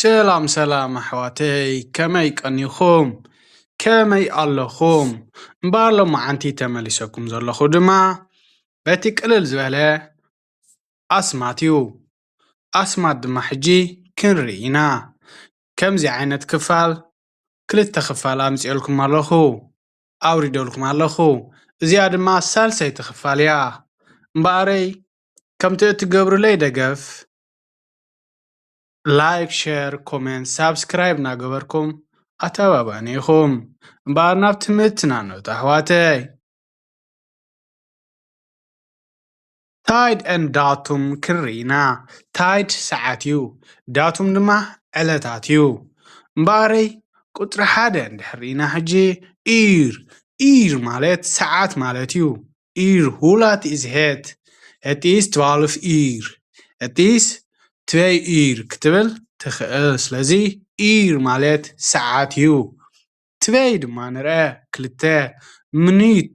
ሰላም ሰላም ኣሕዋተይ፣ ከመይ ቀኒኹም? ከመይ ኣለኹም? እምበኣር ሎማዓንቲ ተመሊሰኩም ዘለኹ ድማ በቲ ቅልል ዝበለ ኣስማት እዩ። ኣስማት ድማ ሕጂ ክንርኢ ኢና። ከምዚ ዓይነት ክፋል ክልተ ክፋል ኣምጺኤልኩም ኣለኹ፣ ኣውሪደልኩም ኣለኹ። እዚኣ ድማ ሳልሰይቲ ክፋል እያ። እምበኣረይ ከምቲ እትገብሩለይ ደገፍ፣ ላይክ፣ ሸር፣ ኮሜንት፣ ሳብስክራይብ እናገበርኩም ኣተባባኒ ኢኹም። እምበኣር ናብ ትምህርትና ንእቶ ኣሕዋተይ። ታይድ ኤንድ ዳቱም ክንርኢ ኢና። ታይድ ሰዓት እዩ፣ ዳቱም ድማ ዕለታት እዩ። እምበኣረይ ቁፅሪ ሓደ እንድሕር ርኢና ሕጂ ኢር፣ ኢር ማለት ሰዓት ማለት እዩ። ኢር ሁላት ኢዝ ሄት፣ እቲስ ትዋልፍ ኢር፣ እቲስ ትበይ ኢር ክትብል ትኽእል። ስለዚ ኢር ማለት ሰዓት እዩ። ትበይ ድማ ንርአ ክልተ፣ ምኒት፣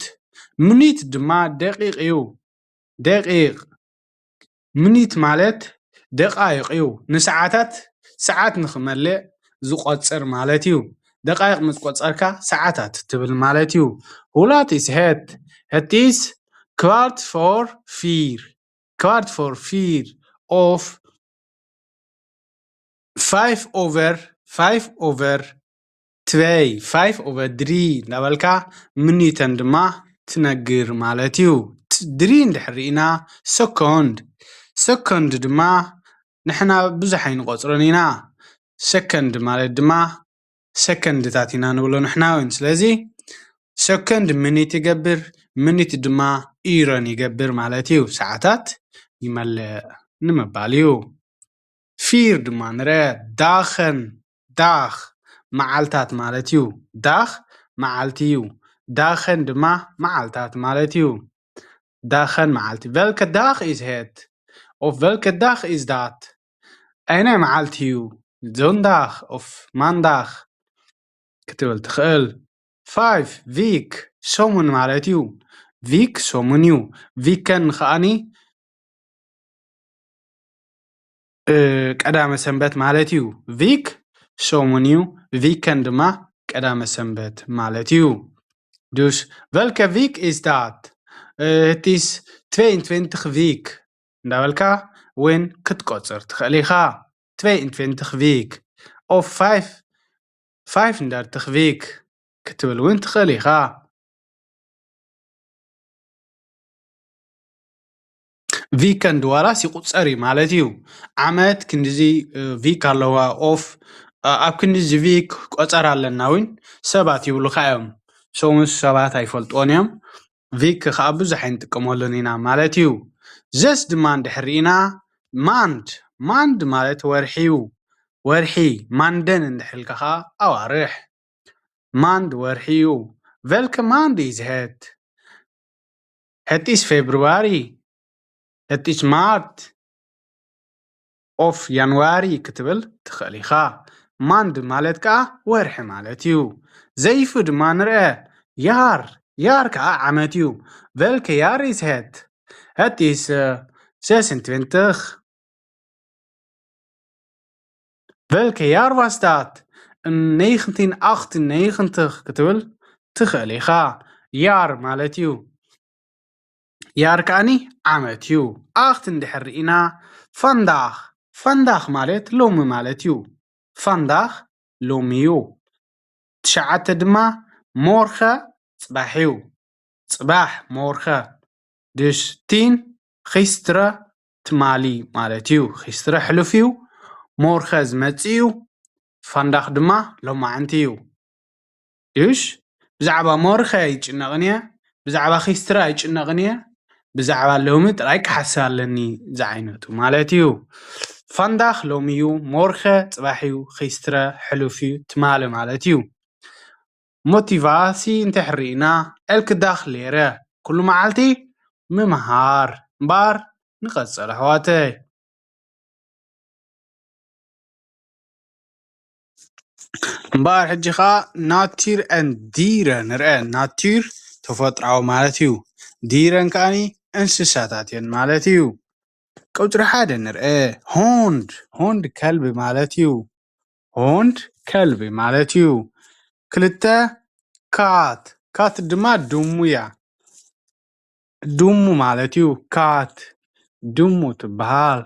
ምኒት ድማ ደቂቕ እዩ። ደቂቕ፣ ምኒት ማለት ደቃይቕ እዩ። ንሰዓታት ሰዓት ንኽመልእ ዝቆጽር ማለት እዩ። ደቃይቕ ምስ ቆጸርካ ሰዓታት ትብል ማለት እዩ። ሁላት ኢስ ሄት፣ እቲስ ኳርት ፎር ፊር፣ ኳርት ፎር ፊር ኦፍ ፋይፍ ኦቨር፣ ፋይፍ ኦቨር ትበይ፣ ፋይፍ ኦቨር ድሪ እናበልካ ምኒተን ድማ ትነግር ማለት እዩ። ድሪ እንድሕር ርኢና ሰኮንድ፣ ሰኮንድ ድማ ንሕና ብዙሕ ኣይንቆፅሮን ኢና። ሰከንድ ማለት ድማ ሰከንድታት ኢና ንብሎ ንሕና እውን። ስለዚ ሰከንድ ምኒት ይገብር፣ ምኒት ድማ ኢረን ይገብር ማለት እዩ። ሰዓታት ይመልእ ንምባል እዩ። ፊር ድማ ንርአ፣ ዳኸን፣ ዳኽ መዓልታት ማለት እዩ። ዳኽ መዓልቲ እዩ። ዳኸን ድማ መዓልታት ማለት እዩ። ዳኸን መዓልቲ። ቨልከ ዳኽ ኢዝ ሄት ኦፍ ቨልከ ዳኽ ኢዝ ዳት። ኣይናይ መዓልቲ እዩ? ዞንዳኽ ኦፍ ማንዳኽ ክትብል ትኽእል። ፋይፍ፣ ቪክ ሰሙን ማለት እዩ። ቪክ ሰሙን እዩ። ቪከን ከኣኒ እ፣ ቀዳመ ሰንበት ማለት እዩ። ቪክ ሰሙን እዩ። ቪከን ድማ ቀዳመ ሰንበት ማለት እዩ። Dus, welke week is dat? Eh, het is tweeëntwintig week. እንዳበልካ እውን ክትቆፅር ትኽእል ኢኻ። tweeëntwintig week of vijf, vijfendertig week ክትብል እውን ትኽእል ኢኻ። ቪከንድ ዋላስ ይቁፀር እዩ ማለት እዩ። ዓመት ክንድዚ እ፣ ቪክ ኣለዋ ኦፍ እ፣ ኣብ ክንድዚ ቪክ ቆፀር ኣለና እውን ሰባት ይብሉካ እዮም። ሶምስ ሰባት ኣይፈልጥዎን እዮም። ቪክ ከዓ ብዙሕ ኣይንጥቀመሉን ኢና ማለት እዩ። ዘስ ድማ እንድሕር ርኢና ማንድ፣ ማንድ ማለት ወርሒ እዩ። ወርሒ ማንደን እንድሕር ኢልካ ከዓ ኣዋርሕ። ማንድ ወርሒ እዩ። Welke maand is het? Het is februari. Het is maart. Of januari ክትብል ትኽእል ኢኻ። ማንድ ማለት ከዓ ወርሒ ማለት እዩ። ዘይፉ ድማ ንርአ። ያር፣ ያር ከዓ ዓመት እዩ። Welke jaar is het? Het is eh, zesentwintig. Welke jaar was dat? In negentien achtennegentig ክትብል ትኽእል ኢኻ። ያር ማለት እዩ። ያር ከኣኒ ዓመት እዩ። ኣኽት እንድሕር ርኢና ፋንዳኽ፣ ፋንዳኽ ማለት ሎሚ ማለት እዩ። ፋንዳኽ ሎሚ እዩ። ትሽዓተ ድማ ሞርኸ ጽባሕ እዩ። ጽባሕ ሞርኸ። Dus tien ኺስትረ ትማሊ ማለት እዩ። ኺስትረ ሕሉፍ እዩ። ሞርኸ ዝመጽእ እዩ። ፋንዳኽ ድማ ሎማዕንቲ እዩ። Dus ብዛዕባ ሞርኸ ኣይጭነቕን እየ፣ ብዛዕባ ኺስትረ ኣይጭነቕን እየ፣ ብዛዕባ ሎሚ ጥራይ ክሓስብ ኣለኒ ዝዓይነቱ ማለት እዩ። ፋንዳኽ ሎሚ እዩ፣ ሞርኸ ጽባሕ እዩ፣ ኺስትረ ሕሉፍ እዩ፣ ትማሊ ማለት እዩ። ሞቲቫሲ እንተ ሕሪእና፣ ኤልክ ዳኽ ሌረ፣ ኩሉ መዓልቲ ምምሃር እምበኣር ንቐጽል ኣሕዋተይ። እምበኣር ሕጂ ኸኣ ናቲር ኤንድ ዲረ ንርአ። ናቲር ተፈጥራዊ ማለት እዩ። ዲረን ከኣኒ እንስሳታት እየን ማለት እዩ። ቁጽሪ ሓደ ንርአ። ሆንድ፣ ሆንድ ከልቢ ማለት እዩ። Hund ከልቢ ማለት እዩ። ክልተ Cat፣ Cat ድማ ድሙ እያ። ድሙ ማለት እዩ። Cat ድሙ ትበሃል።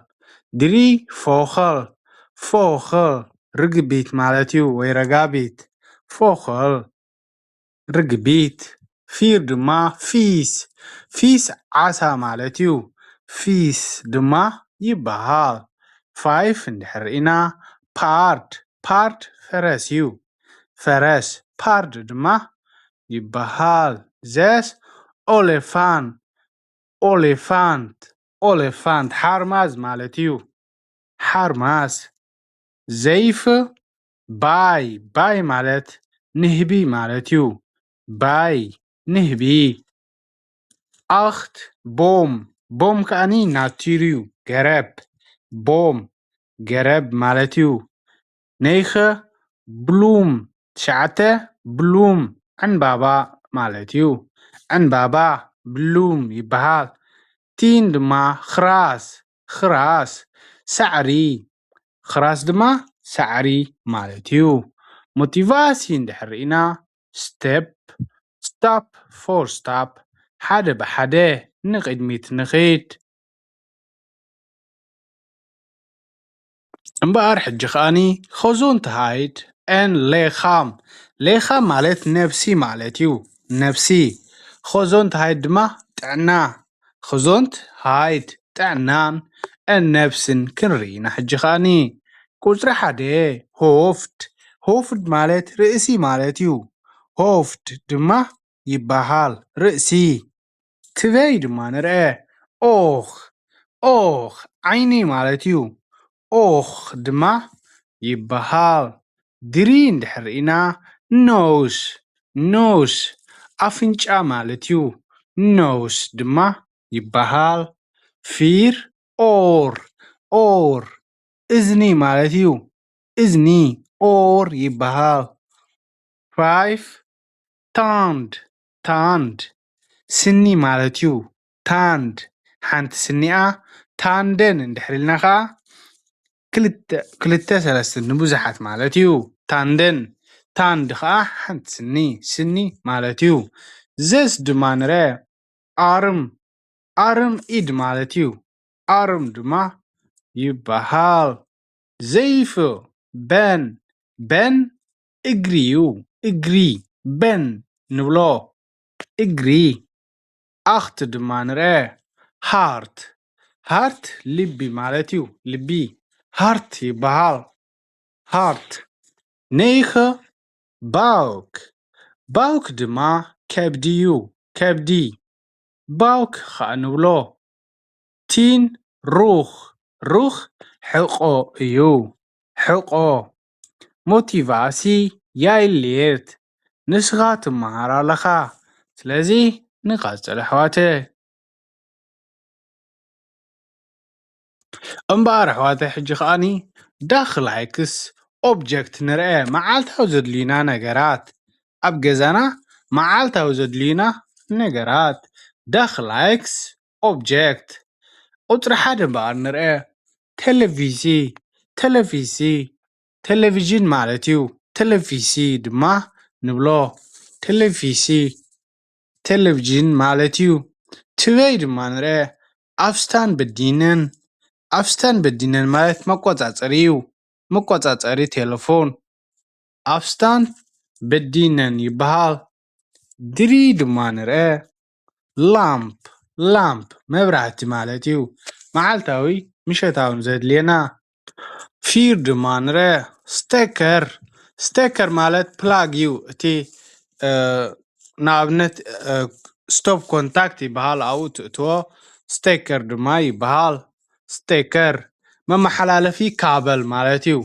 Drie Vogel፣ Vogel ርግቢት ማለት እዩ ወይ ረጋቢት። Vogel ርግቢት። Vier ድማ Vis፣ Vis ዓሳ ማለት እዩ። Vis ድማ ይበሃል። Vijf እንድሕር ርኢና Paard፣ Paard ፈረስ እዩ። ፈረስ Paard ድማ ይበሃል። Zes Olifant፣ Olifant፣ Olifant ሓርማዝ ማለት እዩ። ሓርማዝ። Zeven Baai፣ Baai ማለት ንህቢ ማለት እዩ። Baai ንህቢ። Acht Boom፣ Boom ከኣኒ ናቲር እዩ፣ ገረብ። Boom ገረብ ማለት እዩ። Negen Bloem፣ ትሽዓተ Bloem ዕንባባ ማለት እዩ። ዕንባባ Bloem ይበሃል። Tien ድማ Gras፣ Gras ሳዕሪ። Gras ድማ ሳዕሪ ማለት እዩ። Motivatie እንድሕር ርኢና step፣ stap voor stap፣ ሓደ ብሓደ ንቕድሚት ንኺድ። እምበኣር ሕጂ ከኣኒ Gezondheid en lichaam፣ lichaam ማለት ነብሲ ማለት እዩ። ነብሲ። Gezondheid ድማ ጥዕና። Gezondheid ጥዕናን en ነብስን ክንርኢ ኢና። ሕጂ ከኣኒ ቁጽሪ ሓደ Hoofd፣ Hoofd ማለት ርእሲ ማለት እዩ። Hoofd ድማ ይበሃል ርእሲ። Twee ድማ ንርአ። Oog፣ oog ዓይኒ ማለት እዩ። Oog ድማ ይበሃል። Drie እንድሕር ርኢና nose፣ nose ኣፍንጫ ማለት እዩ። Nose ድማ ይበሃል። Vier oor፣ oor እዝኒ ማለት እዩ። እዝኒ oor ይበሃል። Vijf tand፣ tand ስኒ ማለት እዩ። Tand ሓንቲ ስኒኣ፣ tanden እንድሕር ኢልና ኸዓ ክልተ፣ ክልተ ሰለስተ ንብዙሓት ማለት እዩ። Tanden፣ tand ኸዓ ሓንቲ ስኒ፣ ስኒ ማለት እዩ። Zes ድማ ንርአ። Arm፣ arm ኢድ ማለት እዩ። Arm ድማ ይበሃል። Zeven been፣ been እግሪ እዩ። እግሪ been ንብሎ፣ እግሪ። Acht ድማ ንርአ። Hart፣ hart ልቢ ማለት እዩ። ልቢ hart ይበሃል። Hart። Negen buik፣ buik ድማ ከብዲ እዩ። ከብዲ። Buik ኸዓ ንብሎ። Tien rug፣ rug ሕቖ እዩ። ሕቖ። Motivatie: Jij leert፣ ንስኻ ትመሃር ኣለኻ። ስለዚ ንቐጽል ኣሕዋተይ። እምበኣር ኣሕዋተይ፣ ሕጂ ከኣኒ dagelijks object ንርአ፣ መዓልታዊ ዘድልዩና ነገራት። ኣብ ገዛና መዓልታዊ ዘድልዩና ነገራት። Dagelijks object። ቁጽሪ ሓደ እምበኣር ንርአ። ቴሌቪዚ፣ ቴሌቪዚ፣ ቴሌቪዥን ማለት እዩ። ቴሌቪዚ ድማ ንብሎ። ቴሌቪዚ፣ ቴሌቪዥን ማለት እዩ። ትበይ ድማ ንርአ። ኣፍስታን በዲነን፣ ኣፍስታን በዲነን ማለት መቆጻጸሪ እዩ። መቆጻጸሪ ቴሌፎን። ኣፍስታን በዲነን ይበሃል። ድሪ ድማ ንርአ። ላምፕ፣ ላምፕ መብራህቲ ማለት እዩ። መዓልታዊ ምሸታውን ዘድልየና። ፊር ድማ ንርአ። ስቴከር፣ ስቴከር ማለት ፕላግ እዩ። እቲ፣ እ፣ ንኣብነት፣ እ፣ ስቶፕ ኮንታክት ይበሃል፣ ኣብኡ ትእትዎ። ስቴከር ድማ ይበሃል። ስቴከር መመሓላለፊ ካበል ማለት እዩ።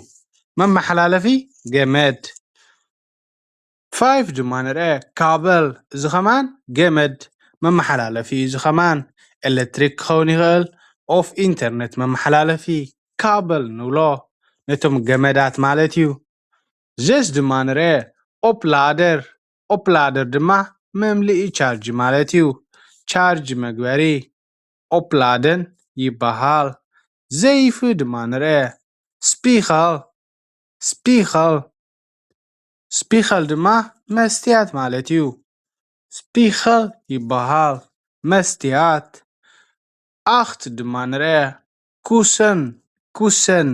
መመሓላለፊ ገመድ። ፋይቭ ድማ ንርአ። ካበል፣ እዚ ኸማን ገመድ መመሓላለፊ እዩ። እዚ ኸማን ኤሌክትሪክ ክኸውን ይኽእል፣ ኦፍ ኢንተርኔት መመሓላለፊ ካበል ንብሎ ነቶም ገመዳት ማለት እዩ። ዜስ ድማ ንርአ። ኦፕላደር፣ ኦፕላደር ድማ መምልኢ ቻርጅ ማለት እዩ። ቻርጅ መግበሪ ኦፕላደን ይበሃል። ዘይፍ ድማ ንርአ። ስፒኸል፣ Spiegel. Spiegel ድማ መስትያት ማለት እዩ። Spiegel ይበሃል። መስትያት። Acht ድማ ንርአ። Kussen. Kussen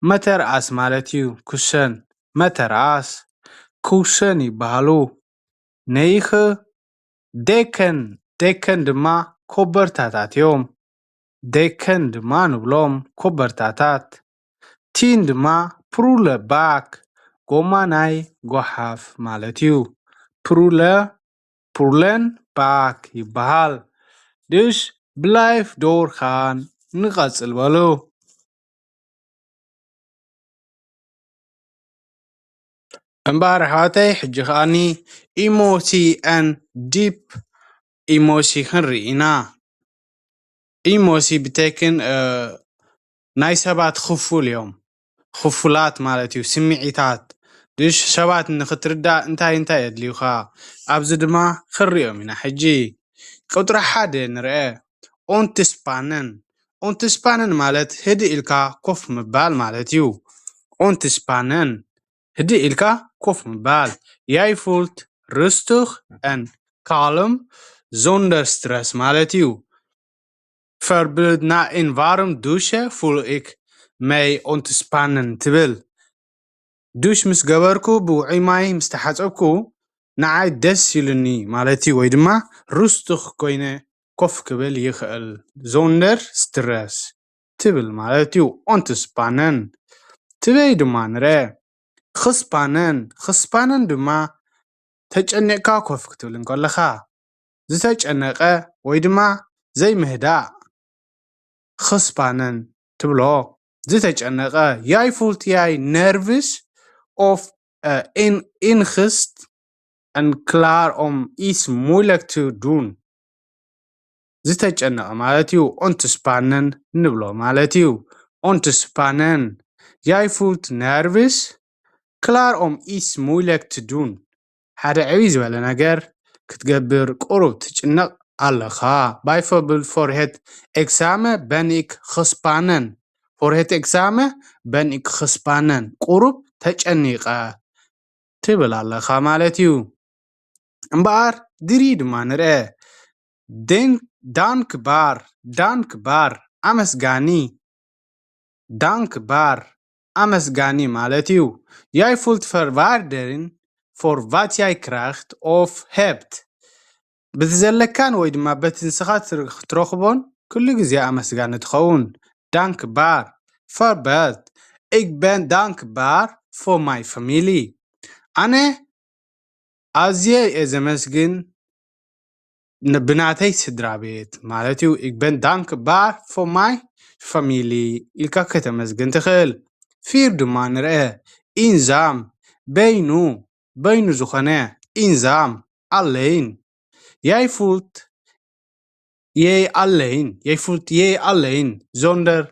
መተርኣስ ማለት እዩ። Kussen መተርኣስ። Kussen ይበሃሉ። Negen. Decken. Decken ድማ ኮበርታታት እዮም። Decken ድማ ንብሎም ኮበርታታት። Tien ድማ Prullenbak፣ ጎማ ናይ ጓሓፍ ማለት እዩ። Prulle፣ Prullenbak ይበሃል። Dus blijf doorgaan፣ ንቐጽል በሉ። እምበኣር ኣሕዋተይ፣ ሕጂ ከኣኒ ኢሞሲ and ዲፕ ኢሞሲ ክንርኢ ኢና። ኢሞሲ ብተክን ናይ ሰባት ክፉል እዮም። ክፉላት ማለት እዩ፣ ስምዒታት። ድሽ ሰባት ንኽትርዳእ እንታይ እንታይ የድልዩኻ? ኣብዚ ድማ ክንሪኦም ኢና። ሕጂ ቁጥሪ ሓደ ንርአ። Ontspannen። Ontspannen ማለት ህድእ ኢልካ ኮፍ ምባል ማለት እዩ። Ontspannen ህድእ ኢልካ ኮፍ ምባል። Jij voelt rustig en kalm zonder stress ማለት እዩ። Verbeeld na een warm douche voel ik mij ontspannen ትብል። ዱሽ ምስ ገበርኩ፣ ብውዑይ ማይ ምስ ተሓጸብኩ፣ ንዓይ ደስ ኢሉኒ ማለት እዩ፣ ወይ ድማ ሩስቱኽ ኮይነ ኮፍ ክብል ይኽእል። Zonder stress ትብል ማለት እዩ። Ontspannen ትበይ ድማ ንረ። Gespannen። Gespannen ድማ ተጨኒቕካ ኮፍ ክትብል እንከለኻ፣ ዝተጨነቐ ወይ ድማ ዘይምህዳእ። Gespannen ትብሎ። ዝተጨነቐ። Jij voelt jij nervös of in angst en klaar om iets moeilijk te doen? ዝተጨነቐ ማለት እዩ። Ontspannen ንብሎ ማለት እዩ። Ontspannen። Jij voelt nervös, klaar om iets moeilijk te doen. ሓደ ዕብይ ዝበለ ነገር ክትገብር ቁሩብ ትጭነቕ ኣለኻ። Bijvoorbeeld voor het examen ben ik gespannen. Voor het examen ben ik gespannen. ቁሩብ ተጨኒቐ ትብል ኣለኻ ማለት እዩ። እምበኣር ድሪ ድማ ንርአ። Den-፣ dankbaar፣ dankbaar ኣመስጋኒ። Dankbaar ኣመስጋኒ ማለት እዩ። Jij voelt verwaardering voor wat jij krijgt of hebt. በቲ ዘለካን ወይ ድማ በቲ ንስኻ ትር-፣ ትረኽቦን ኩሉ ግዜ ኣመስጋኒ ትኸውን። Dankbaar። Voorbeeld: Ik ben dankbaar voor mijn familie. ኣነ ኣዝየ እየ ዘመስግን ን-፣ ብናተይ ስድራ ቤት ማለት እዩ። Ik ben dankbaar voor mijn familie ኢልካ ከተመስግን ትኽእል። ፊር ድማ ንርአ። Eenzaam፣ በይኑ፣ በይኑ ዝኾነ። Eenzaam፣ alleen። Jij voelt je alleen, jij voelt je alleen zonder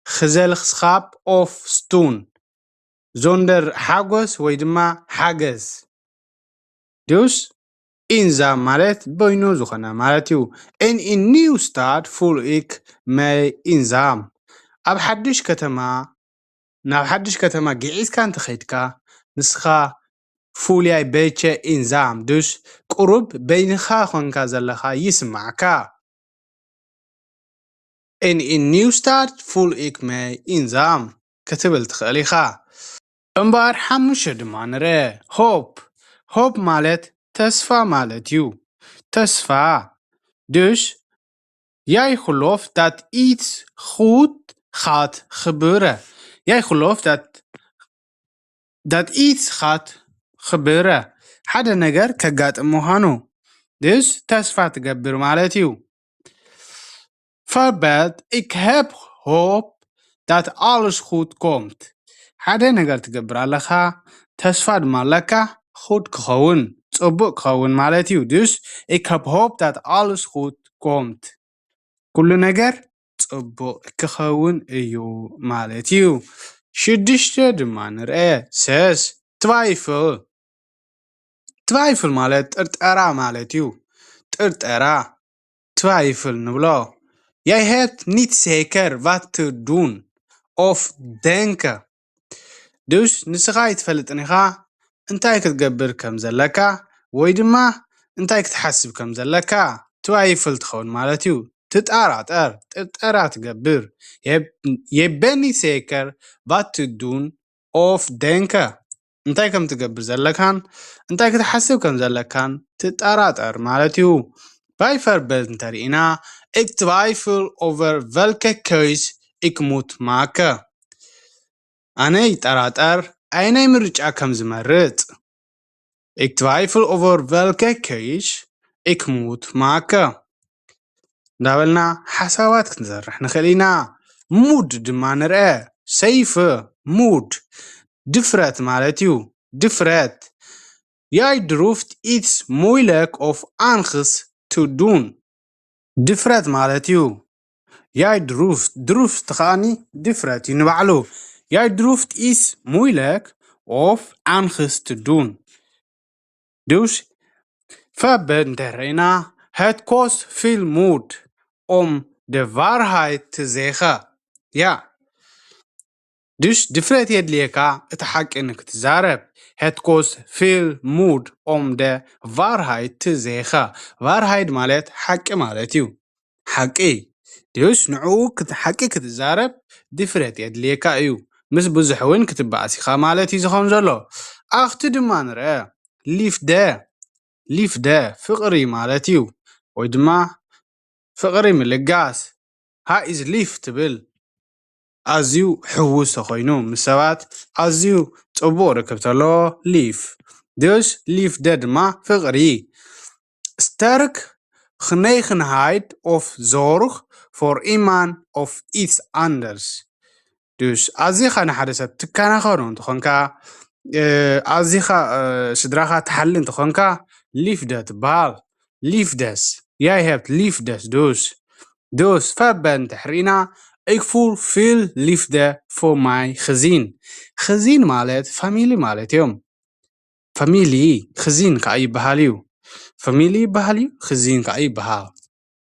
gezelschap of steun. Zonder ሓጎስ ወይ ድማ ሓገዝ። Dus eenzaam ማለት በይኑ ዝኾነ ማለት እዩ። In een nieuwe start voel ik mij eenzaam. ኣብ ሓድሽ ከተማ፣ ናብ ሓድሽ ከተማ ግዒዝካ እንተኸይድካ፣ ንስኻ voel jij beetje eenzaam። Dus ቁሩብ በይንኻ ኾንካ ዘለኻ ይስማዓካ። In een nieuwe start voel ik mij eenzaam ክትብል ትኽእል ኢኻ። እምበኣር ሓሙሽተ ድማ ንርአ። Hoop። Hoop ማለት ተስፋ ማለት እዩ። ተስፋ። Dus jij gelooft dat iets goed gaat gebeuren. Jij gelooft dat dat iets gaat gebeuren. ሓደ ነገር ከጋጥም ምዃኑ። Dus ተስፋ ትገብር ማለት እዩ። Voorbeeld: Ik heb hoop dat alles goed komt. ሓደ ነገር ትገብር ኣለኻ፣ ተስፋ ድማ ኣለካ፣ goed ክኸውን፣ ጽቡቕ ክኸውን ማለት እዩ። Dus ik heb hoop dat alles goed komt. ኩሉ ነገር ጽቡቕ ክኸውን እዩ ማለት እዩ። ሽዱሽተ ድማ ንርአ። Zes: twijfel። Twijfel ማለት ጥርጠራ ማለት እዩ። ጥርጠራ፣ twijfel ንብሎ። Jij hebt niet zeker wat te doen of denken. ድዩስ ንስኻ ኣይትፈልጥን ኢኻ እንታይ ክትገብር ከም ዘለካ ወይ ድማ እንታይ ክትሓስብ ከም ዘለካ ትዋይፍል ትኸውን ማለት እዩ። ትጣራጠር፣ ጥርጠራ ትገብር። የበኒ ሴከር ባትዱን ኦፍ ደንከ እንታይ ከም ትገብር ዘለካን እንታይ ክትሓስብ ከም ዘለካን ትጠራጠር ማለት እዩ። ባይፈርበል እንተርኢና እክትባይፍል ኦቨር ቨልከ ኮይስ እክሙት ማከ ኣነ ይጠራጠር ኣይናይ ምርጫ ከም ዝመርጽ። እክትባይፍል ኦቨር ቨልከ ኮይስ እክሙት ማከ እንዳበልና ሓሳባት ክንሰርሕ ንኽእል ኢና። ሙድ ድማ ንርአ። ሰይፍ ሙድ ድፍረት ማለት እዩ። ድፍረት። ያይ ድሩፍት ኢትስ ሞይለክ ኦፍ ኣንክስ ቱ ዱን ድፍረት ማለት እዩ። ያይ ድሩፍት ድሩፍት ከኣኒ ድፍረት እዩ ንባዕሉ። ያይ ድሩፍት ኢስ ሞይለክ ኦፍ ኣንክስ ቱ ዱን Dus verbinden Rena het kost veel moed om de waarheid te zeggen. Ja. Dus ድፍረት የድልየካ እቲ ሓቂ ንክትዛረብ። Het kost veel moed om de waarheid te zeggen. Waarheid ማለት ሓቂ ማለት እዩ። ሓቂ ድዩስ ንዕኡ ክት- ሓቂ ክትዛረብ ድፍረት የድልየካ እዩ። ምስ ብዙሕ እውን ክትበኣስ ኢኻ ማለት እዩ ዝኸውን ዘሎ። ኣኽቲ ድማ ንርአ። ሊፍደ ሊፍደ ፍቕሪ ማለት እዩ። ወይ ድማ ፍቕሪ ምልጋስ። ሃ ኢዝ ሊፍ ትብል ኣዝዩ ሕውስ ተኾይኑ ምስ ሰባት ኣዝዩ ጽቡቕ ርክብ ተሎ። ሊፍ ድዩስ ሊፍደ ድማ ፍቕሪ። ስተርክ ክነይክንሃይድ ኦፍ ዞርግ ፎር ኢማን ኦፍ ኢትስ ኣንደርስ Dus ኣዚኻ ንሓደ ሰብ ትከናኸኖ እንተኾንካ ኣዚኻ ስድራኻ ትሓሊ እንተኾንካ ሊፍደ ትበሃል። ሊፍደስ ያይ ሄብት ሊፍደስ ዱስ ዱስ ፈበን ተሕሪና እክፉል ፊል ሊፍደ ፎ ማይ ክዚን። ክዚን ማለት ፋሚሊ ማለት እዮም። ፋሚሊ ክዚን ከዓ ይበሃል እዩ። ፋሚሊ ይበሃል እዩ፣ ክዚን ከዓ ይበሃል።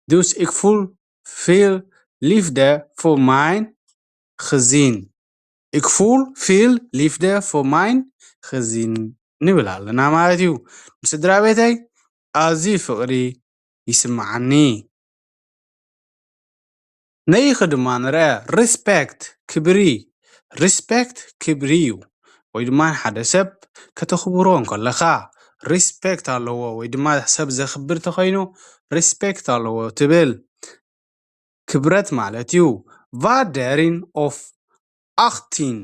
Dus ik voel veel liefde voor mijn gezin. Ik voel veel liefde voor mijn gezin ንብል ኣለና ማለት እዩ። ንስድራ ቤተይ ኣዝዩ ፍቕሪ ይስምዓኒ። ነይኺ ድማ ንርአ ሪስፔክት ክብሪ። ሪስፔክት ክብሪ እዩ። ወይ ድማ ንሓደ ሰብ ከተኽብሮ እንከለኻ ሪስፔክት ኣለዎ ወይ ድማ ሰብ ዘኽብር ተኾይኑ ሪስፔክት ኣለዎ ትብል። ክብረት ማለት እዩ። Waardering of achting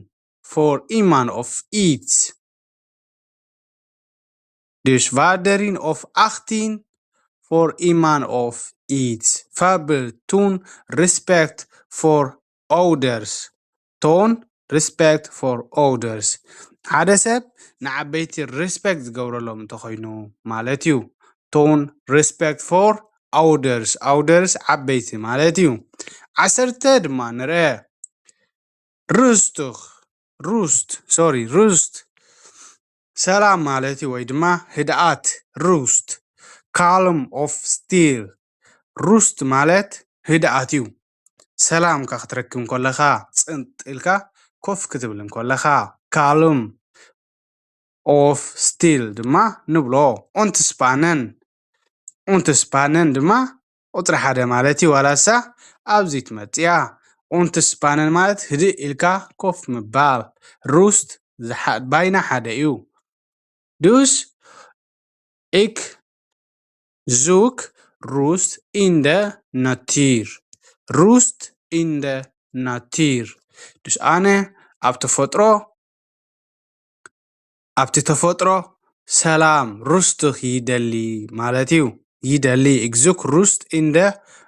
voor iemand of iets. Dus waardering of achting voor iemand of iets. Voorbeeld, toon respect voor ouders. Toon respect for others. ሓደ ሰብ ንዓበይቲ ሪስፔክት ዝገብረሎም እንተኾይኑ ማለት እዩ። Toon respect for others. Others ዓበይቲ ማለት እዩ። ዓሰርተ ድማ ንርአ። ሩስቱኽ ሩስት ሶሪ ሩስት ሰላም ማለት እዩ ወይ ድማ ህድኣት። ሩስት ካልም ኦፍ ስቲል። ሩስት ማለት ህድኣት እዩ። ሰላምካ ክትረክብ እንከለኻ ጽንጥ ኢልካ ኮፍ ክትብል እንከለኻ ካልም ኦፍ ስቲል ድማ ንብሎ። ኦንትስፓነን ኦንትስፓነን ድማ ቁፅሪ ሓደ ማለት እዩ። ዋላ እሳ ኣብዚ ትመፅያ። ኦንትስፓነን ማለት ህድእ ኢልካ ኮፍ ምባል። ሩስት ዝሓ- ባይና ሓደ እዩ። Dus ik zoek rust in de natuur. Rust in de natuur. Dus ኣነ ኣብ ተፈጥሮ ኣብቲ ተፈጥሮ ሰላም ሩስቱኽ ይደሊ ማለት እዩ። ይደሊ። Ik zoek rust in de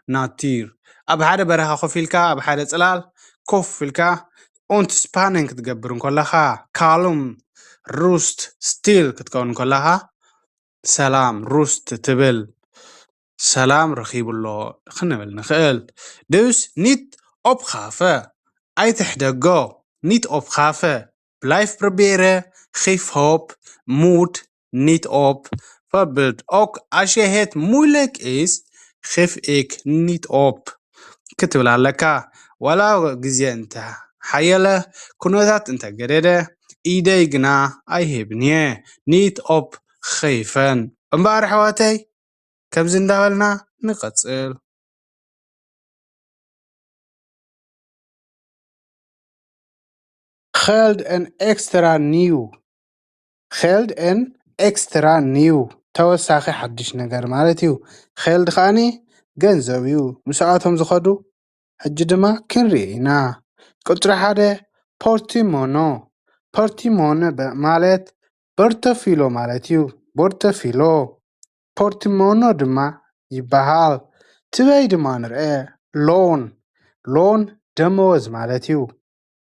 natuur. ኣብ ሓደ በረኻ ኮፍ ኢልካ ኣብ ሓደ ጽላል ኮፍ ኢልካ ኦንትስፓነን ክትገብር እንከለኻ ካልም ሩስት ስቲል ክትከውን እንከለኻ ሰላም ሩስት ትብል ሰላም ረኺቡ ኣሎ ክንብል ንኽእል። Dus niet opgaven ኣይትሕደጎ። Niet opgaven. Blijf proberen. Geef hoop. Moed. Niet op. Voorbeeld. Ook als je het moeilijk is, geef ik niet op. ክትብል ኣለካ። ዋላ ግዜ እንተ ሓየለ፣ ኩነታት እንተ ገደደ፣ ኢደይ ግና ኣይህብን እየ። Niet op geven። እምበኣር ኣሕዋተይ፣ ከምዚ እንዳበልና ንቐጽል። Geld en extra nieuw. Geld en extra nieuw. ተወሳኺ ሓድሽ ነገር ማለት እዩ። Geld ከኣኒ ገንዘብ እዩ። ምስኣቶም ዝኸዱ ሕጂ ድማ ክንርኢ ኢና። ቁጽሪ ሓደ፣ ፖርቲሞኖ። ፖርቲሞኖ በ-፣ ማለት ቦርተፊሎ ማለት እዩ። ቦርተፊሎ። ፖርቲሞኖ ድማ ይበሃል። ትበይ ድማ ንርአ። ሎን። ሎን ደመወዝ ማለት እዩ።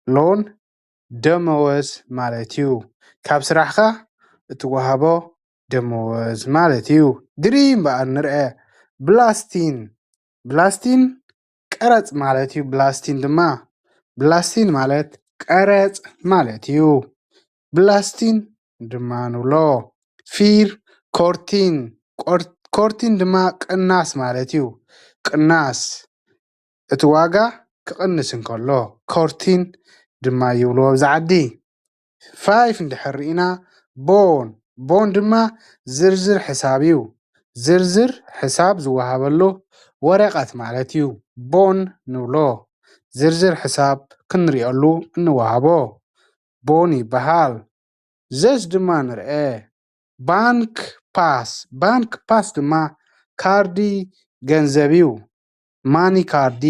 ሎን ደመወዝ ማለት እዩ። ካብ ስራሕኻ እትወሃቦ ደመወዝ ማለት እዩ። ድሪ እምበኣር ንርአ። ብላስቲን። ብላስቲን ቀረጽ ማለት እዩ። ብላስቲን ድማ፣ ብላስቲን ማለት ቀረጽ ማለት እዩ። ብላስቲን ድማ ንብሎ። ፊር ኮርቲን። ቆር-፣ ኮርቲን ድማ ቅናስ ማለት እዩ። ቅናስ። እቲ ዋጋ ክቕንስ እንከሎ፣ ኮርቲን ድማ ይብልዎ ኣብዚ ዓዲ። ፋይፍ እንድሕር ርኢና፣ ቦን። ቦን ድማ ዝርዝር ሕሳብ እዩ። ዝርዝር ሕሳብ ዝወሃበሉ ወረቐት ማለት እዩ። ቦን ንብሎ። ዝርዝር ሕሳብ ክንሪኦሉ እንወሃቦ ቦን ይበሃል። ዘስ ድማ ንርአ። ባንክ ፓስ። ባንክ ፓስ ድማ ካርዲ ገንዘብ እዩ። ማኒ ካርዲ፣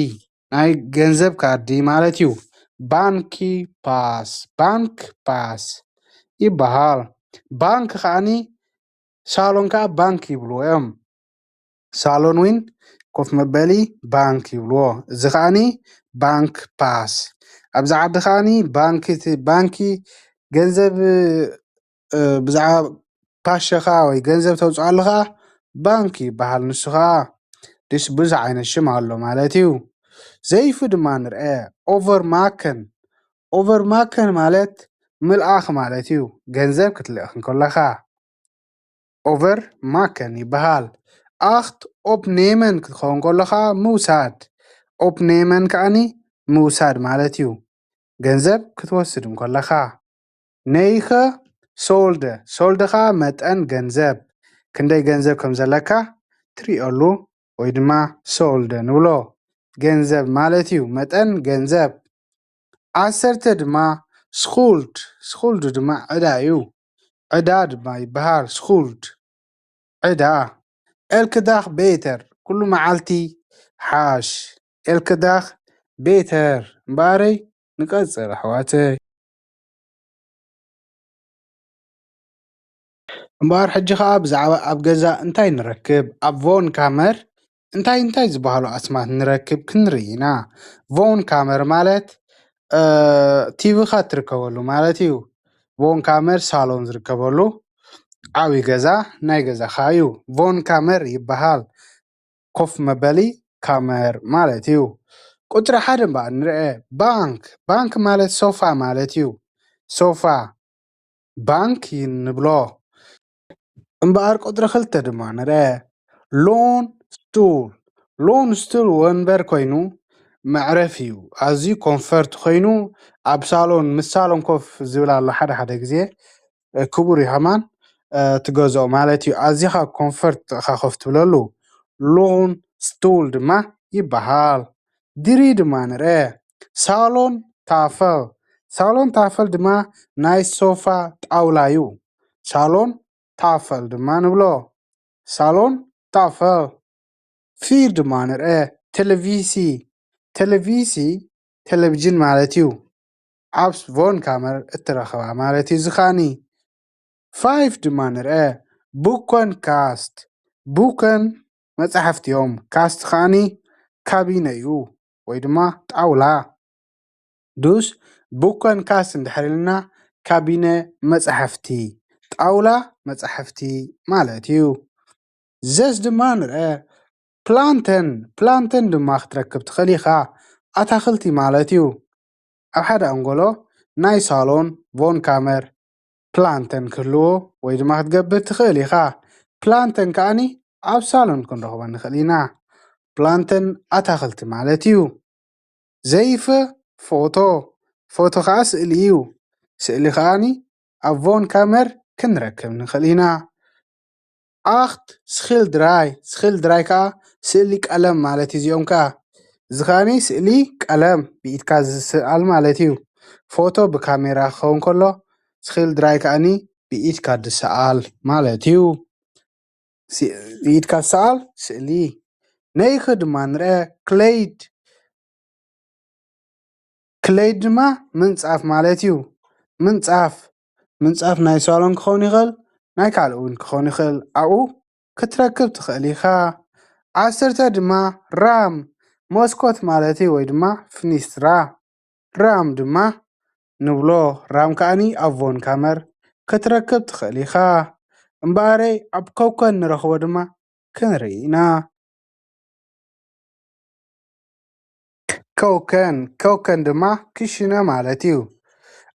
ናይ ገንዘብ ካርዲ ማለት እዩ። ባንኪ ፓስ፣ ባንክ ፓስ ይበሃል። ባንክ ከኣኒ፣ ሳሎን ከኣ ባንክ ይብልዎ እዮም። ሳሎን ዊን ኮፍ መበሊ ባንክ ይብልዎ። እዚ ከኣኒ ባንክ ፓስ። ኣብዚ ዓዲ ከኣኒ ባንኪ፣ እቲ ባንኪ ገንዘብ፣ እ፣ ብዛዕባ ፓሸኻ ወይ ገንዘብ ተውፅኣሉ ከኣ ባንክ ይበሃል። ንሱ ከኣ ድስ ብዙሕ ዓይነት ሽም ኣሎ ማለት እዩ። ዘይፉ ድማ ንርአ። ኦቨርማከን። ኦቨርማከን ማለት ምልኣኽ ማለት እዩ። ገንዘብ ክትልእኽ እንከለኻ። ኦቨር ማከን ይበሃል። ኣኽት ኦፕኔመን ክትኸውን ከሎ ኸዓ ምውሳድ። ኦፕኔመን ከዓኒ ምውሳድ ማለት እዩ። ገንዘብ ክትወስድ እንከለኻ። ነይኸ ሶልደ። ሶልደ ኸዓ መጠን ገንዘብ። ክንደይ ገንዘብ ከም ዘለካ ትሪኦሉ ወይ ድማ ሶልደ ንብሎ። ገንዘብ ማለት እዩ። መጠን ገንዘብ። ዓሰርተ ድማ ስኹልድ። ስኹልድ ድማ ዕዳ እዩ። ዕዳ ድማ ይበሃል። ስኹልድ። ዕዳ። ኤልክዳኽ ቤተር። ኩሉ መዓልቲ ሓሽ። ኤልክዳኽ ቤተር። እምበኣረይ ንቀጽል ኣሕዋተይ። እምበኣር ሕጂ ኸዓ ብዛዕባ ኣብ ገዛ እንታይ ንረክብ፣ ኣብ ቮን ካመር እንታይ እንታይ ዝበሃሉ ኣስማት ንረክብ ክንርኢ ኢና። ቮን ካመር ማለት፣ እ፣ ቲቪኻ እትርከበሉ ማለት እዩ። ቮን ካመር ሳሎን ዝርከበሉ ዓብዪ ገዛ ናይ ገዛኻ እዩ። ቮን ካመር ይበሃል። ኮፍ መበሊ ካመር ማለት እዩ። ቁፅሪ ሓደ እምበኣር ንርአ። ባንክ፣ ባንክ ማለት ሶፋ ማለት እዩ። ሶፋ ባንክ ንብሎ። እምበኣር ቁፅሪ ክልተ ድማ ንርአ። ሎን ስቱል፣ ሎን ስቱል ወንበር ኮይኑ መዕረፊ እዩ። ኣዝዩ ኮንፈርት ኮይኑ ኣብ ሳሎን፣ ምስ ሳሎን ኮፍ ዝብል ኣሎ ሓደ ሓደ ግዜ፣ እ፣ ክቡር እዩ ከማን፣ እ፣ ትገዝኦ ማለት እዩ። ኣዚኻ ኮንፈርት ኢኻ ኮፍ ትብለሉ። ሎን ስቱል ድማ ይበሃል። ድሪ ድማ ንርአ። ሳሎን ታፈል፣ ሳሎን ታፈል ድማ ናይ ሶፋ ጣውላ እዩ። ሳሎን ታፈል ድማ ንብሎ። ሳሎን ታፈል። ፊር ድማ ንርአ። ቴሌቪሲ፣ ቴሌቪሲ ቴሌቪዥን ማለት እዩ። ኣብ ቮን ካመር እትረኸባ ማለት እዩ። ዝኻኒ ፋይፍ ድማ ንርአ። ቡኮን ካስት፣ ቡኮን መጻሕፍቲ እዮም። ካስት ከኣኒ ካቢነ እዩ ወይ ድማ ጣውላ። ዱስ ቡኮን ካስት እንድሕር ኢልና ካቢነ መጻሕፍቲ፣ ጣውላ መጻሕፍቲ ማለት እዩ። ዘስ ድማ ንርአ። ፕላንተን፣ ፕላንተን ድማ ክትረክብ ትኽእል ኢኻ። ኣታኽልቲ ማለት እዩ። ኣብ ሓደ ኣንጎሎ ናይ ሳሎን ቮን ካመር ፕላንተን ክህልዎ ወይ ድማ ክትገብር ትኽእል ኢኻ። ፕላንተን ከኣኒ ኣብ ሳሎን ክንረኽቦ ንኽእል ኢና። ፕላንተን ኣታኽልቲ ማለት እዩ። ዘይፈ ፎቶ፣ ፎቶ ኸዓ ስእሊ እዩ። ስእሊ ከኣኒ ኣብ ቮን ካመር ክንረክብ ንኽእል ኢና። ኣኽት ስኺልድራይ፣ ስኺልድራይ ከኣ ስእሊ ቀለም ማለት እዩ። እዚኦም ከኣ እዚ ከኣኒ ስእሊ ቀለም ብኢድካ ዝስኣል ማለት እዩ። ፎቶ ብካሜራ ክኸውን ከሎ ስኺልድራይ ከኣኒ ብኢድካ ዝሰኣል ማለት እዩ። ሲ- ብኢድካ ዝሰኣል ስእሊ። ነይኽ ድማ ንርአ ክለይድ ክለይድ ድማ ምንጻፍ ማለት እዩ። ምንጻፍ ምንጻፍ ናይ ሳሎን ክኸውን ይኽእል፣ ናይ ካልእ እውን ክኸውን ይኽእል። ኣብኡ ክትረክብ ትኽእል ኢኻ። ዓሰርተ ድማ ራም መስኮት ማለት እዩ፣ ወይ ድማ ፍኒስትራ። ራም ድማ ንብሎ። ራም ከኣኒ ኣብ ቮን ካመር ክትረክብ ትኽእል ኢኻ። እምበኣረይ ኣብ ከውከን ንረኽቦ ድማ ክንርኢ ኢና። ከውከን ከውከን ድማ ክሽነ ማለት እዩ።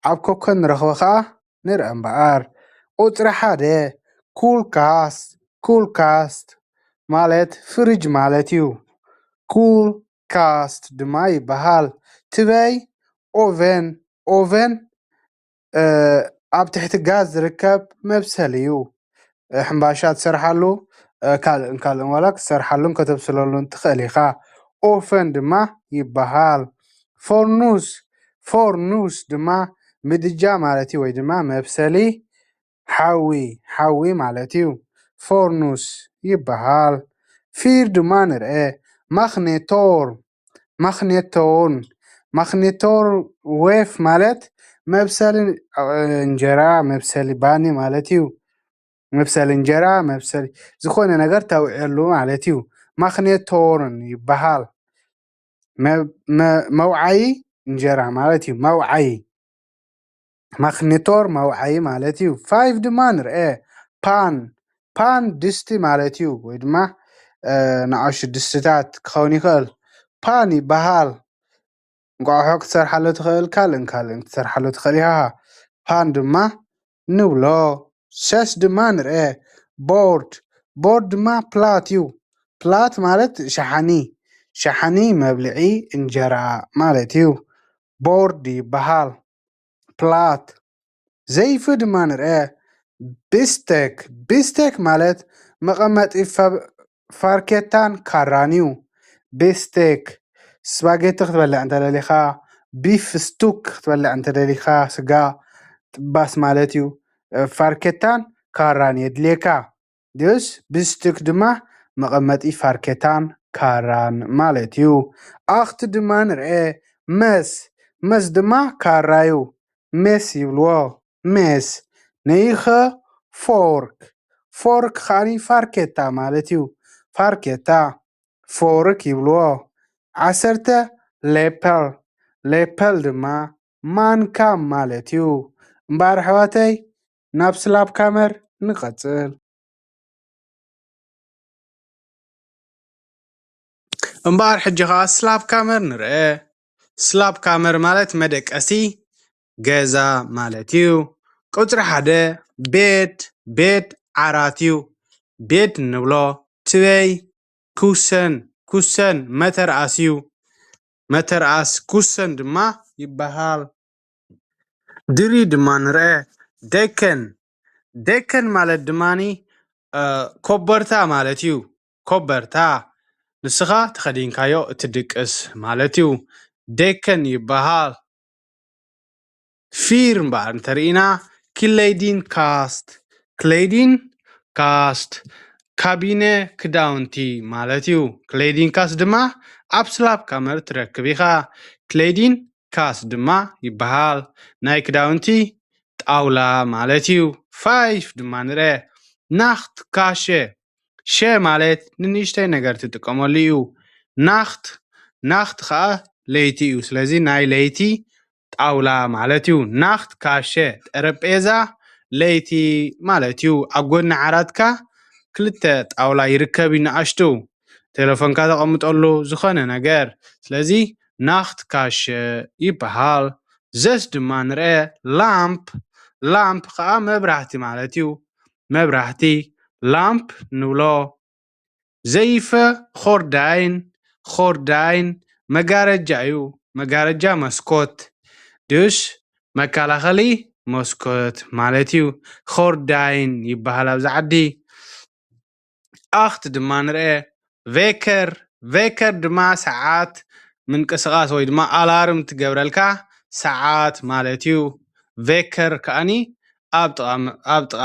ኣብ ከውከን ንረኽቦ ኸዓ ንርአ እምበኣር። ቁፅሪ ሓደ ኩል ካስት፣ ኩል ካስት ማለት ፍሪጅ ማለት እዩ። ኩል ካስት ድማ ይበሃል። ትበይ ኦቨን፣ ኦቨን ኣብ ትሕቲ ጋዝ ዝርከብ መብሰል እዩ። ሕምባሻ ትሰርሓሉ ካልእን ካልእን ዋላ ክትሰርሓሉን ከተብስለሉን ትኽእል ኢኻ። ኦፈን ድማ ይበሃል። ፎርኑስ ፎርኑስ ድማ ምድጃ ማለት እዩ፣ ወይ ድማ መብሰሊ ሓዊ ሓዊ ማለት እዩ። ፎርኑስ ይበሃል። ፊር ድማ ንርአ። ማክኔቶር ማክኔቶን ማክኔቶር ዌፍ ማለት መብሰሊ እንጀራ መብሰሊ ባኒ ማለት እዩ። መብሰሊ እንጀራ መብሰሊ ዝኾነ ነገር ተውዕሉ ማለት እዩ። ማክኔቶርን ይበሃል። መውዓይ እንጀራ ማለት እዩ። መውዓይ ማክኔቶር መውዓይ ማለት እዩ። ፋይቭ ድማ ንርአ። ፓን ፓን ድስቲ ማለት እዩ፣ ወይ ድማ ንኣሽቱ ድስትታት ክኸውን ይኽእል። ፓን ይበሃል። እንቋቑሖ ክትሰርሓሉ ትኽእል፣ ካልእን ካልእን ክትሰርሓሉ ትኽእል ኢኻ። ፓን ድማ ንብሎ። ሰስ ድማ ንርአ። ቦርድ ቦርድ ድማ ፕላት እዩ። ፕላት ማለት ሸሓኒ ሸሓኒ መብልዒ እንጀራ ማለት እዩ። ቦርድ ይበሃል። ፕላት ዘይፊ ድማ ንርአ። ብስቴክ ብስቴክ ማለት መቐመጢ ፋርኬታን ካራን እዩ። ብስቴክ ስፓጌቲ ክትበልዕ እንተደሊኻ፣ ቢፍ ስቱክ ክትበልዕ እንተደሊኻ፣ ስጋ ጥባስ ማለት እዩ። ፋርኬታን ካራን የድልየካ። ድስ ብስቱክ ድማ መቐመጢ ፋርኬታን ካራን ማለት እዩ። ኣኽት ድማ ንርአ። መስ መስ ድማ ካራ እዩ። ሜስ ይብልዎ። ሜስ ነይኸ ፎርክ ፎርክ ከዓኒ ፋርኬታ ማለት እዩ። ፋርኬታ ፎርክ ይብልዎ። ዓሰርተ ሌፐል ሌፐል ድማ ማንካ ማለት እዩ። እምበኣር ኣሕዋተይ ናብ ስላፕ ካመር ንቐጽል። እምበኣር ሕጂ ኸዓ ስላፕ ካመር ንርአ። ስላፕ ካመር ማለት መደቀሲ ገዛ ማለት እዩ። ቁፅሪ ሓደ ቤድ ቤድ ዓራት እዩ። ቤድ እንብሎ ትበይ ኩሰን ኩሰን መተርኣስ እዩ። መተርኣስ ኩሰን ድማ ይበሃል። ድሪ ድማ ንርአ። ደከን ደከን ማለት ድማኒ ኮበርታ ማለት እዩ። ኮበርታ ንስኻ ተኸዲንካዮ እትድቅስ ማለት እዩ። ደከን ይበሃል። ፊር እምበኣር እንተርኢና ክለይዲን ካስት ክለይዲን ካስት ካቢነ ክዳውንቲ ማለት እዩ። ክለይዲን ካስት ድማ ኣብ ስላፕ ካመር ትረክብ ኢኻ። ክለይዲን ካስት ድማ ይበሃል። ናይ ክዳውንቲ ጣውላ ማለት እዩ። ፋይፍ ድማ ንርአ። ናኽት ካሸ ሸ ማለት ንንእሽተይ ነገር ትጥቀመሉ እዩ። ናኽት ናኽት ኸዓ ለይቲ እዩ። ስለዚ ናይ ለይቲ ጣውላ ማለት እዩ። ናኽት ካሸ ጠረጴዛ ለይቲ ማለት እዩ። ኣብ ጎኒ ዓራትካ ክልተ ጣውላ ይርከብ እዩ፣ ንኣሽቱ ቴሌፎንካ ተቐምጠሉ ዝኾነ ነገር። ስለዚ ናኽት ካሸ ይበሃል። ዘስ ድማ ንርአ። ላምፕ ላምፕ ኸዓ መብራህቲ ማለት እዩ። መብራህቲ ላምፕ ንብሎ። ዘይፈ ኾርዳይን ኾርዳይን መጋረጃ እዩ። መጋረጃ መስኮት ድሽ። መከላኸሊ መስኮት ማለት እዩ። ኾርዳይን ይበሃል ኣብዚ ዓዲ። ኣኽት ድማ ንርአ። ቬከር፣ ቬከር ድማ ሰዓት ምንቅስቓስ ወይ ድማ ኣላርም ትገብረልካ ሰዓት ማለት እዩ። ቬከር ከኣኒ ኣብ ጥቓ መ-፣ ኣብ ጥቓ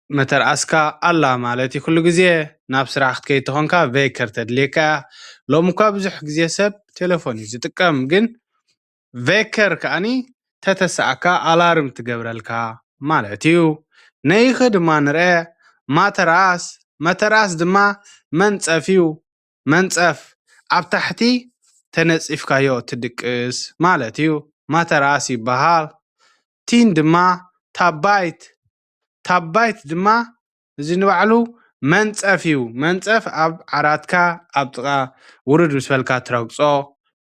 መተርኣስካ ኣላ ማለት እዩ። ኩሉ ግዜ ናብ ስራሕ ክትከይድ ተኾንካ ቬከር ተድልየካ እያ። ሎሚ እኳ ብዙሕ ግዜ ሰብ ቴሌፎን እዩ ዝጥቀም፣ ግን ቬከር ከኣኒ ተተሰኣካ ኣላርም ትገብረልካ ማለት እዩ። ነይኸ ድማ ንርአ። ማተራስ፣ መተራስ ድማ መንጸፍ እዩ። መንጸፍ ኣብ ታሕቲ ተነጺፍካዮ ትድቅስ ማለት እዩ። ማተራስ ይበሃል። ቲን ድማ ታባይት፣ ታባይት ድማ እዚ ንባዕሉ መንጸፍ እዩ። መንጸፍ ኣብ ዓራትካ ኣብ ጥቓ ውርድ ምስ በልካ ትረግጾ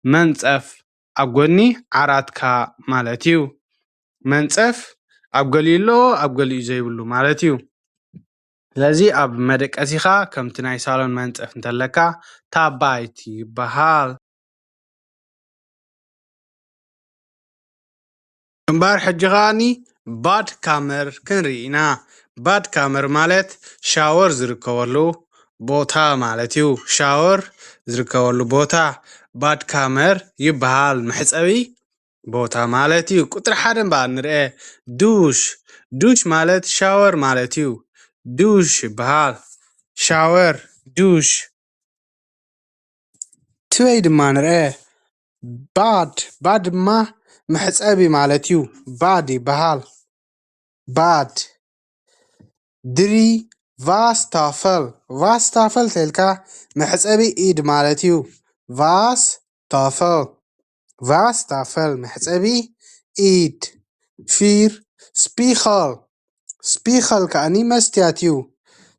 መንጸፍ ኣብ ጎኒ ዓራትካ ማለት እዩ። መንጸፍ ኣብ ገሊኡ ኣሎ፣ ኣብ ገሊኡ ዘይብሉ ማለት እዩ። ስለዚ ኣብ መደቀሲኻ ከምቲ ናይ ሳሎን መንጸፍ እንተለካ ታባይት ይበሃል። እምበኣር ሕጂ ከኣኒ ባድ ካመር ክንርኢ ኢና። ባድ ካመር ማለት ሻወር ዝርከበሉ ቦታ ማለት እዩ። ሻወር ዝርከበሉ ቦታ ባድ ካመር ይበሃል። መሕጸቢ ቦታ ማለት እዩ። ቁጽሪ ሓደ እምበኣር ንርአ። ዱሽ፣ ዱሽ ማለት ሻወር ማለት እዩ። ዱሽ ይበሃል። ሻወር፣ ዱሽ። ትበይ ድማ ንርአ። ባድ፣ ባድ ድማ መሕጸቢ ማለት እዩ። ባድ ይበሃል። ባድ። ድሪ ቫስታፈል፣ ቫስታፈል ተልካ መሕጸቢ ኢድ ማለት እዩ። ቫስታፈል፣ ቫስታፈል መሕጸቢ ኢድ። ፊር ስፒኸል፣ ስፒኸል ከኣኒ መስትያት እዩ።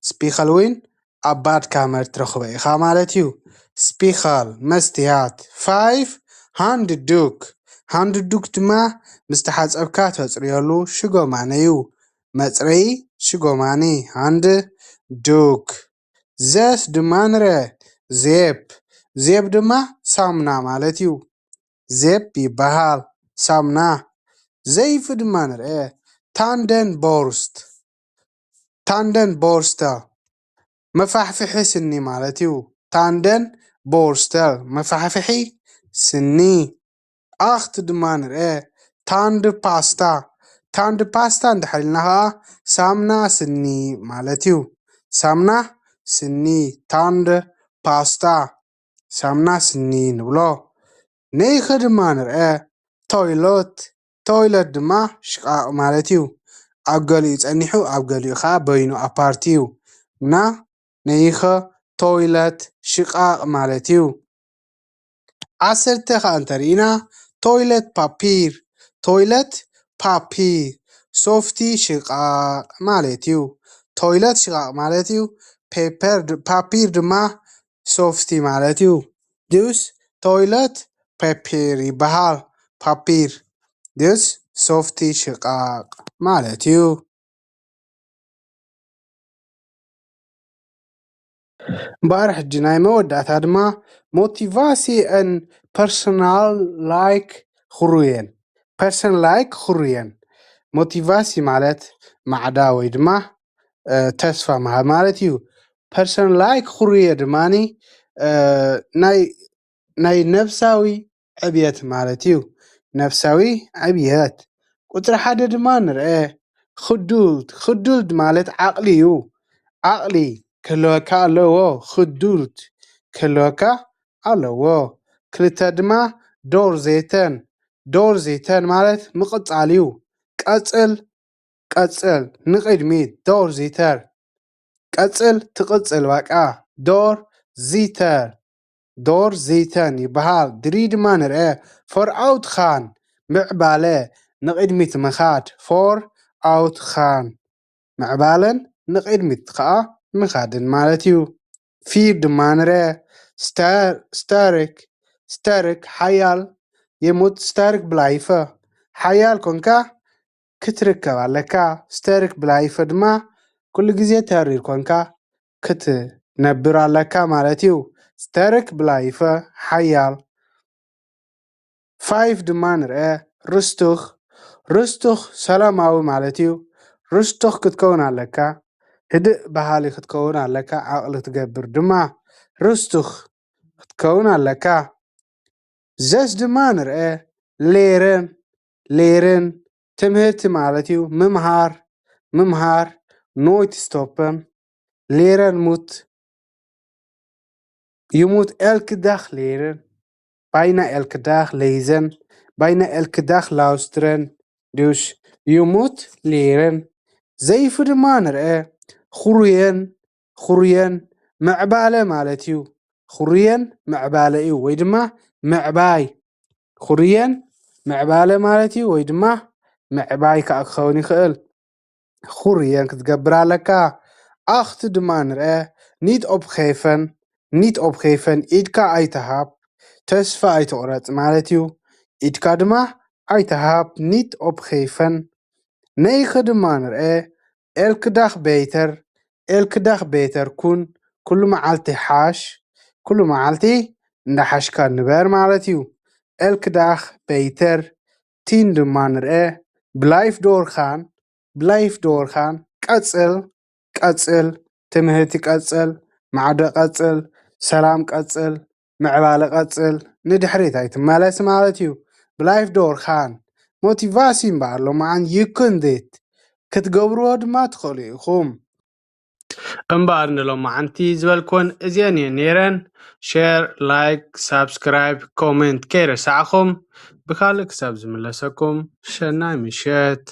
ስፒኸል እውን ኣብ ባድ ካመር ትረኽቦ ኢኻ ማለት እዩ። ስፒኸል መስትያት። ፋይፍ ሃንድ ዱክ፣ ሃንድ ዱክ ድማ ምስ ተሓጸብካ ተጽርየሉ ሽጎማነ እዩ። መጽረዪ ሽጎማኒ ሃንድ ዱክ። ዘስ ድማ ንረ ዜፕ፣ ዜፕ ድማ ሳሙና ማለት እዩ። ዜፕ ይበሃል። ሳሙና። ዘይፍ ድማ ንርአ። ታንደን ቦርስት፣ ታንደን ቦርስተል መፋሕፍሒ ስኒ ማለት እዩ። ታንደን ቦርስተል መፋሕፍሒ ስኒ። ኣኽት ድማ ንርአ። ታንድ ፓስታ፣ ታንድ ፓስታ እንድሕር ኢልና ኸዓ ሳምና ስኒ ማለት እዩ። ሳምና ስኒ፣ ታንድ ፓስታ፣ ሳምና ስኒ ንብሎ። ነይኸ ድማ ንርአ። ቶይሎት፣ ቶይለት ድማ ሽቓቕ ማለት እዩ። ኣብ ገሊኡ ጸኒሑ ኣብ ገሊኡ ኸዓ በይኑ ኣፓርት እዩ። እና ነይኸ ቶይለት ሽቓቕ ማለት እዩ። ዓሰርተ ኸዓ እንተርኢና ቶይለት ፓፒር፣ ቶይለት ፓፒር ሶፍቲ ሽቓቕ ማለት እዩ። ቶይለት ሽቓቕ ማለት እዩ። ፔፐር ድ-፣ ፓፒር ድማ ሶፍቲ ማለት እዩ። ዱስ ቶይለት ፓፒር ይበሃል። ፓፒር ዱስ ሶፍቲ ሽቓቕ ማለት እዩ። እምበኣር ሕጂ ናይ መወዳእታ ድማ ሞቲቫሲየን ፐርሰናል ላይክ ክሩየን፣ ፐርሰን ላይክ ክሩየን። ሞቲቫሲ ማለት ማዕዳ ወይ ድማ፣ እ፣ ተስፋ ምሃብ ማለት እዩ። ፐርሰን ላይክ ክሩየ ድማኒ፣ እ፣ ናይ ናይ ነፍሳዊ ዕብየት ማለት እዩ። ነፍሳዊ ዕብየት። ቁጽሪ ሓደ ድማ ንርአ። ክዱልት፣ ክዱልት ማለት ዓቕሊ እዩ። ዓቕሊ ክህልወካ ኣለዎ። ክዱልት ክህልወካ ኣለዎ። ክልተ ድማ ዶር ዜተን። ዶር ዜተን ማለት ምቕጻል እዩ። ቀጽል፣ ቀጽል፣ ንቕድሚት፣ ዶር ዚተር። ቀጽል፣ ትቕጽል፣ በቃ። ዶር ዚተር፣ ዶር ዚተን ይበሃል። ድሪ ድማ ንርአ። ፈርኣውት ኻን፣ ምዕባለ፣ ንቕድሚት ምኻድ። ፎር ኣውት ኻን፣ ምዕባለን ንቕድሚት ኸኣ ምኻድን ማለት እዩ። ፊር ድማ ንርአ። ስታር-፣ ስታርክ፣ ስታርክ፣ ሓያል፣ የሙት ስታርክ ብላይፈ፣ ሓያል ኮንካ ክትርከብ ኣለካ። ስታርክ ብላይፈ ድማ ኩሉ ግዜ ተሪር ኮንካ ክትነብር ኣለካ ማለት እዩ። ስታርክ ብላይፈ፣ ሓያል። ፋይፍ ድማ ንርአ። ርስቱኽ፣ ርስትኽ ሰላማዊ ማለት እዩ። ርስትኽ ክትከውን ኣለካ። ህድእ በሃሊ ክትከውን ኣለካ። ዓቕሊ ክትገብር ድማ ርስትኽ ክትከውን ኣለካ። ዘስ ድማ ንርአ። ሌረን፣ ሌረን ትምህርቲ ማለት እዩ። ምምሃር፣ ምምሃር፣ ኖይት ስቶፐን፣ ሌረን ሙት፣ ይሙት ኤልክ ዳኽ ሌረን፣ ባይና ኤልክ ዳኽ ሌዘን፣ ባይና ኤልክ ዳኽ ላውስትረን፣ ዱሽ ይሙት ሌረን። ዘይፍ ድማ ንርአ። ኹሩየን፣ ኹሩየን ምዕባለ ማለት እዩ። ኹሩየን ምዕባለ እዩ ወይ ድማ ምዕባይ። ኹሩየን ምዕባለ ማለት እዩ ወይ ድማ ምዕባይ ከዓ ክኸውን ይኽእል። ኹሩየን ክትገብር ኣለካ። ኣኽት ድማ ንርአ። ኒት ኦፕ ኸይፈን፣ ኒት ኦፕ ኸይፈን ኢድካ ኣይትሃብ፣ ተስፋ ኣይትቑረጽ ማለት እዩ። ኢድካ ድማ ኣይትሃብ፣ ኒት ኦፕ ኸይፈን። ነይኽ ድማ ንርአ። ኤልክ ዳኽ ቤይተር፣ ኤልክ ዳኽ ቤይተር ኩን፣ ኩሉ መዓልቲ ሓሽ፣ ኩሉ መዓልቲ እንዳሓሽካ ንበር ማለት እዩ። ኤልክ ዳኽ ቤይተር ቲን ድማ ንርአ። ብላይፍ ዶርኻን፣ ብላይፍ ዶርኻን ቀጽል፣ ቀጽል፣ ትምህርቲ ቀጽል፣ ማዕዶ ቀጽል፣ ሰላም ቀጽል፣ ምዕባለ ቀጽል፣ ንድሕሪት ኣይትመለስ ማለት እዩ። ብላይፍ ዶርኻን ሞቲቫሲ እምበኣር ሎማዓን ይኩንድት ክትገብርዎ ድማ ትኽእሉ ኢኹም። እምበኣር ንሎማዓንቲ ዝበልክወን እዚአን እየን ነይረን። ሼር፣ ላይክ፣ ሳብስክራይብ፣ ኮሜንት ከይረሳዕኹም። ብካልእ ክሳብ ዝምለሰኩም ሸናይ ምሸት።